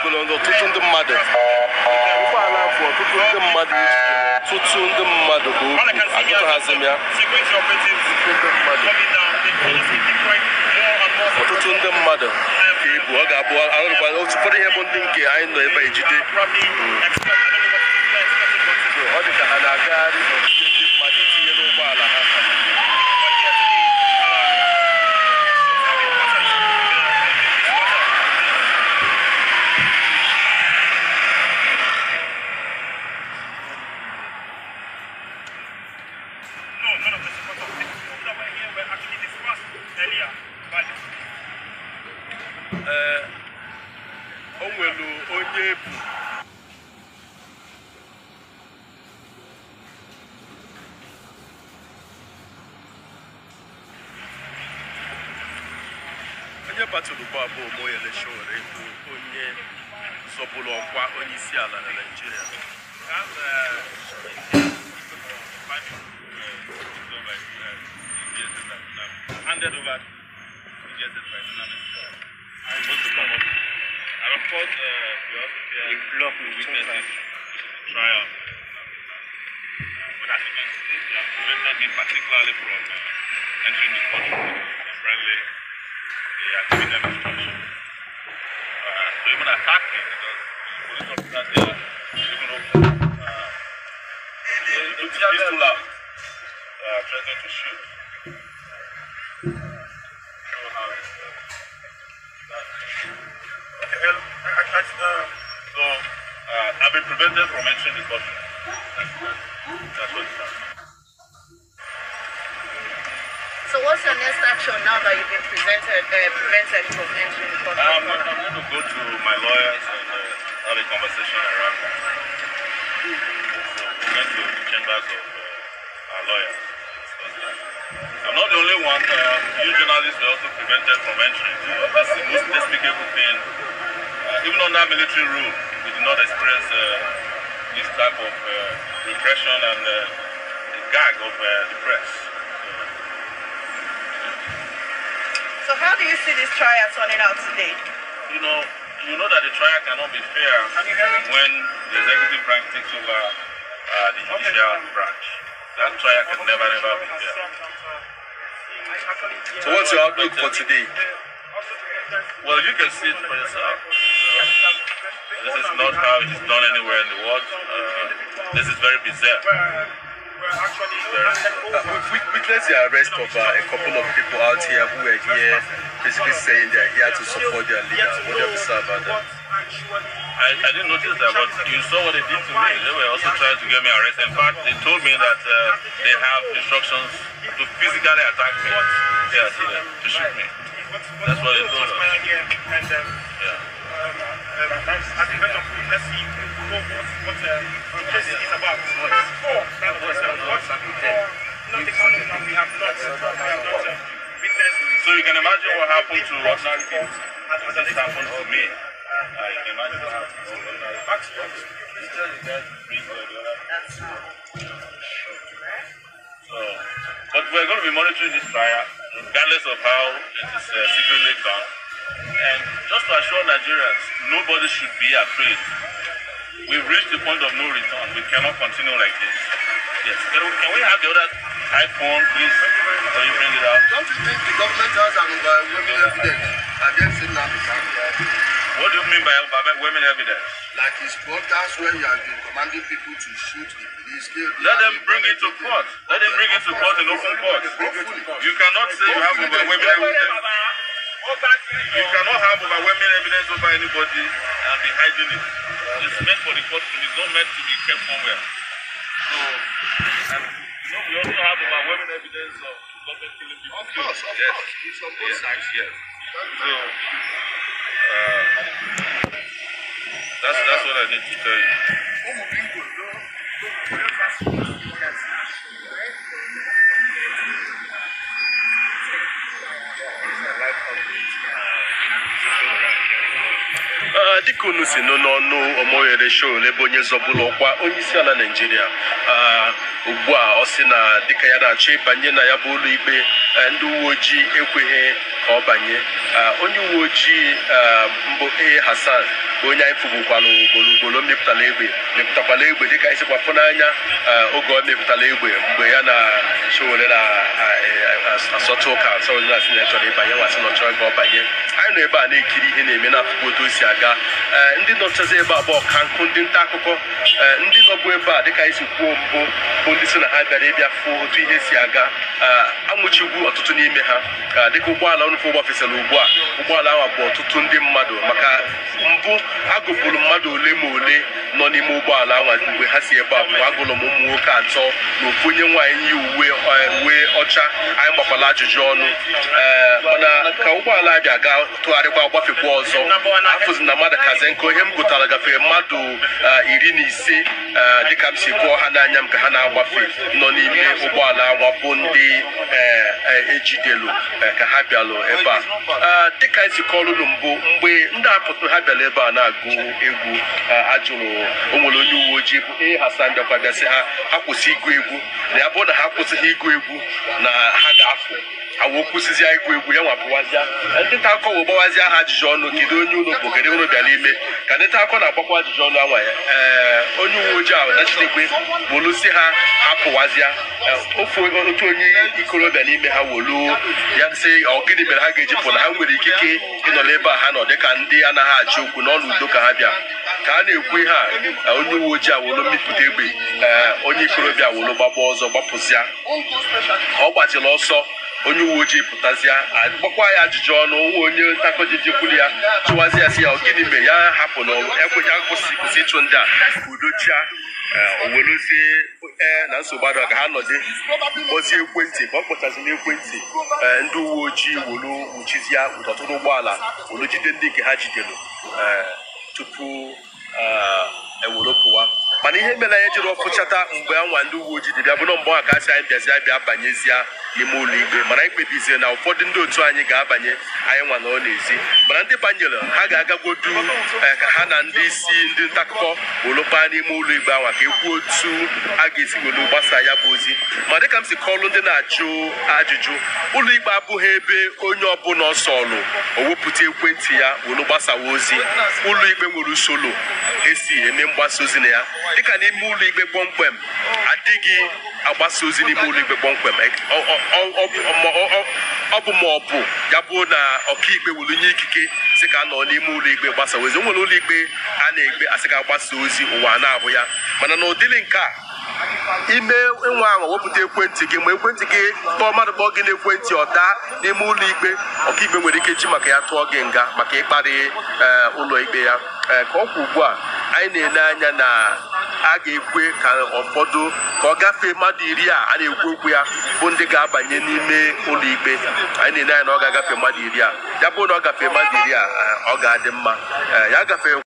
Ọtụtụ ndị mmadụ ụgbọala bụ ọtụtụ ndị mmadụ ọtụtụ ndị mmadụ ka o agụtaghazi m ya ọtụtụ ndị mmadụ ka ebu ọ ga-abụ arụkwa ụfọdụ ihe bụ ndị nke anyị nọ ebe a ejide. Ọ dị ka ha na-agagharị n'ọtụtụ ndị mmadụ tinye n'ụgbọala ha. O nwere onye bụ onye batụrụ ugbu a bụ Omoyele Sowore, bụ onye zọbụrụ ọkwa onye isi ala na Naịjirịa. Handed over to. And of course, we also here to witness this trial. But as you can see, they have prevented me particularly from entering the country. Apparently, they are giving them instruction to even attack me, because the police officers there even opened they took the pistol out, threatening to shoot. So, I've been prevented from entering the country. That's what it is. So what's your next action now that you've been prevented from entering the country? I'm going to go to my lawyers and have a conversation around that. So we're going to the chambers of our lawyers to discuss that. I'm not the only one. You journalists were also prevented from entering. That's the most despicable thing. Even under military rule, we did not experience this type of repression and the gag of the press. So how do you see this trial turning out today? You know that the trial cannot be fair when the executive branch takes over the judicial branch. That trial can never, never be fair. So what's your outlook for today? Well, you can see it for yourself. This is not how it is done anywhere in the world. This is very bizarre. We've witnessed the arrest of a couple of people out here who were here basically saying they are here to support their leader. What do you have to say about that? I didn't notice that, but you saw what they did to me. They were also trying to get me arrested. In fact, they told me that they have instructions to physically attack me. Yeah, to shoot me. That's what they told us. Yeah. So you can imagine what happened to ordinary people. This happened to me. You can imagine what happened to ordinary people. So, but we're going to be monitoring this trial, regardless of how it is secretly done. And just to assure Nigerians, nobody should be afraid. We've reached the point of no return. We cannot continue like this. Yes. Can we have the other iPhone, please? Can you bring it out? Don't you think the government has an overwhelming evidence against Nnamdi Kanu? What do you mean by overwhelming evidence? Like his broadcast where he has been commanding people to shoot the police. Let them bring it to court. Let them bring it to court in open court. You cannot say you have overwhelming evidence. You cannot have overwhelming evidence over anybody and be hiding it. It's meant for the courtroom. It's not meant to be kept somewhere. So, and, you know, we also have overwhelming evidence of government killing people. Of course, of yes. course. It's on both sides. Yes. So, that's what I need to tell you. Dịka unu si nọ n'ọnụ Omoyele Sowore bụ onye zọbụrụ ọkwa onye isi ala Naịjirịa, ugbu a ọ sị na dịka ya na-achọ ịbanye na ya bụ ụlọ ikpe, ndị uwe ojii ekweghị ka ọ banye. Onye uwe ojii mbụ A Hassan bụ onye anyị fụgbukwala ugboro ugboro mepụtara egbe, mepụtakwala egbe dịka anyị sikwa fụ n'anya oge ọ mepụtara egbe mgbe ya na Sowore na-asọtụ ụka. Sowore na-asị na ya chọrọ ịbanye, nwasị na ọ chọrọ ka ọ banye. Anyị nọ ebe a na-ekiri ihe na-eme na-afụkwa otu o si aga. Ndị nọchazi ebe a bụ ọka nkụ ndị nta akụkọ, ndị nọbụ ebe a dịka anyị si kwuo mbụ bụ ndị si na ha bịara ịbịa fụ otu ihe si aga. Anwụchigwu ọtụtụ n'ime ha dịka ụgbọala nnukwu gbafesịrị ugbu a. Ụgbọala ahụ bụ ọtụtụ ndị mmadụ, maka mbụ agụpụrụ mmadụ ole ma ole nọ n'ime ụgbọala ahụ mgbe ha si ebe a pụọ. Agụrụ m ụmụ nwoke atọ na ofu onye nwaanyị yi uwe ọcha. Anyị gbakwala ajụjụ ọnụ, mana ka ụgbọala abịa gaa tụgharịkwa gbafekwa ọzọ, afụzi na mmadụ kazi nkụ. Ihe m gụtara gafere mmadụ 15, dịka m si gụọ ha n'anya m ka ha na-agbafe nọ n'ime ụgbọala ahụ bụ ndị ejidelu ka ha bịalụ ebe a. Dịka esi kọọrọ unu mbụ, mgbe ndị apụtụ ha bịara ebe a na-agụ egwu, ajụrụ o nwere onye uwe ojii bụ A Hassan bịakwa bịa sị ha ha kwụsị ịgụ egwu, na ya bụrụ na ha kwụsịghị ịgụ egwu na ha ga-afụ awo kwụsịzịa ịgụ egwu ya nwapụwazịa. Ndị nta akụkọ wee gbawazịa ha ajụjụ ọnụ, kedu onye ụlọ bụ, kedu ụlọ bịara ime ka ndị nta akụkọ na-agbakwa ajụjụ ọnụ anwa ya. Onye uwe ojii ahụ nachitekwe wolusi ha apụwazịa. Ofu otu onye ikorobịa n'ime ha wolu ya sị ọ gịnị mere ha ga-eji pụ na ha nwere ikike ịnọ n'ebe a ha nọ dịka ndị anaghị achị okwu n'ọnụ udo ka ha bịa. Ka a na-ekwu ihe a, onye uwe ojii awolu mmịpụta egbe, onye ikorobịa awolu gbagba ọzọ gbapụzịa. Ọ gbachiri ọsọ, onye uwe ojii pụtazịa agbakwa ya ajụjụ ọnụ. Nwa onye ntakọ jejekwuru ya chụwazi ya sị ya gịnị mere ya hapụ na ekweja kwụsị ịchụ ndị a udochia. O werezie na nsogbu adịghị ka ha nọdị kpọzie ekwentị. Ka ọ kpọchazi n'ekwentị, ndị uwe ojii wolu nwụchizie ọtụtụ ụgbọala wolu jide ndị nke ha jidere tupu ewere pụwa. Mana ihe mere anyị jiri ọfụchata mgbe anwa ndị uwe ojii dị bịa bụ na mgbe ka asị anyị bịazie bịa banyezie n'ime ụlọ ikpe, mana anyị kpebizie na ụfọdụ ndị otu anyị ga-abanye, anyị nwa na ọ na-ezi. Mana ndị banyere ha ga-agagodu ka ha na ndị isi ndị nta akụkọ wolokpaa n'ime ụlọ ikpe anwa ka ekwuo otu a ga-esi welu gbasa ya bụ ozi. Ma dịka m si kọọlụ ndị na-ajụ ajụjụ, ụlọ ikpe abụghị ebe onye ọbụla ọsọlụ o wepụta ekwentị ya welu gbasawa ozi. Ụlọ ikpe nwere usoro esi eme mgbasa ozi na ya, dịka n'ime ụlọ ikpe kpọmkwem adịghị agbasa ozi n'ime ụlọ ikpe kpọmkwem. Ọ bụ ma ọ bụ ya bụ na ọkaikpe were nye ikike sị ka a nọ n'ime ụlọ ikpe gbasa ozi. O nwere ụlọ ikpe a na-ekpe asị ka agbasa ozi ụwa na-ahụ ya, mana n'ụdịrị nke a ime nwa ahụ wepụta ekwentị gị, ma ekwentị gị kpọọ mmadụ kpọọ gị n'ekwentị ọ daa n'ime ụlọ ikpe, ọkaikpe nwere ike ji maka ya tụọ gị nga maka ịkparị ụlọ ikpe ya. Ka ọ kwụ ugbu a, anyị na-ele anya na a ga-ekwe ka ụfọdụ ka ọ gafee mmadụ 10 a na-ekwu okwu ya bụ ndị ga-abanye n'ime ụlọ ikpe. Anyị na-ele anya na ọ ga-agafe mmadụ 10 a. Ya bụ na ọ gafee mmadụ 10 a, ọ ga-adị mma. Ya gafee.